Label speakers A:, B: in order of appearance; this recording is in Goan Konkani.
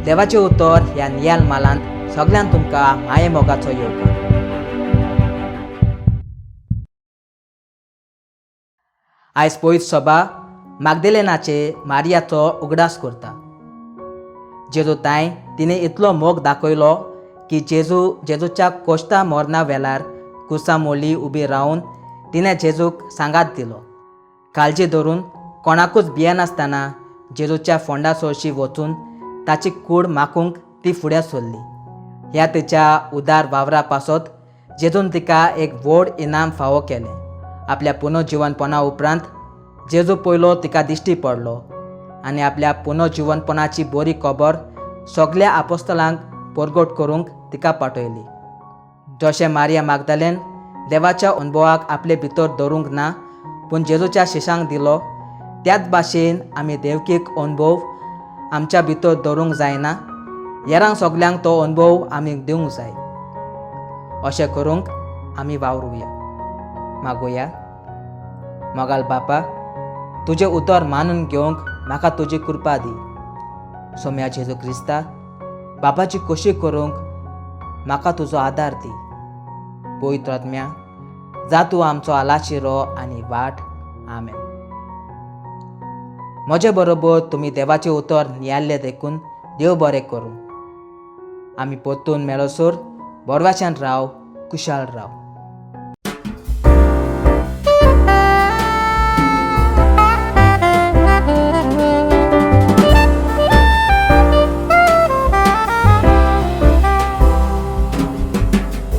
A: देवाचें उतर ह्या नियाल मालांत सगल्यांक तुमकां मायेमोगाचो येवकार. आयज पयत सभा मागदेलेनाचे मारियाचो उगडास करता. जेजू तांय तिणें इतलो मोग दाखयलो की जेजू जेजूच्या कोश्ता मरणा वेळार कुसा मोली उबी रावन तिणें जेजूक सांगात दिलो. काळजी धरून कोणाकूच भियेनासतना जेजूच्या फोंडा सोरशी वचून ताची कूड माखूंक ती फुडें सरली. ह्या तिच्या उदार वावरा पासत जेजून तिका एक व्हड इनाम फावो केलें. आपल्या पुनर्जिवनपणा उपरांत जेजू पयलो तिका दिश्टी पडलो आनी आपल्या पुनर्जिवनपणाची बरी खबर सगल्या आपोस्तलांक परगट करूंक तिका पाठयली. जशें मारिया मागदालेन देवाच्या अनुभवाक आपले भितर दवरूंक ना पूण जेजूच्या शिशांक दिलो, त्याच भाशेन आमी देवकीक अनुभव आमच्या भितर दवरूंक जायना, हेरांक सगल्यांक तो अनुभव आमी दिवंक जाय. अशें करूंक आमी वावरुया. मागुया. मोगाल बापा, तुजें उतर मानून घेवंक म्हाका तुजी कृपा दी. सोम्या जेजू क्रिस्ता, बापाची खोशी करूंक म्हाका तुजो आदार दी. पवित्र आत्म्या, जा तूं आमचो आलाशिरो आनी वाट. आमेन. म्हजे बरोबर तुमी देवाचें उतर नियाळ्ळें देखून देव बरें करूं. आमी परतून मेळसर बरवाच्यान राव, कुशाल राव.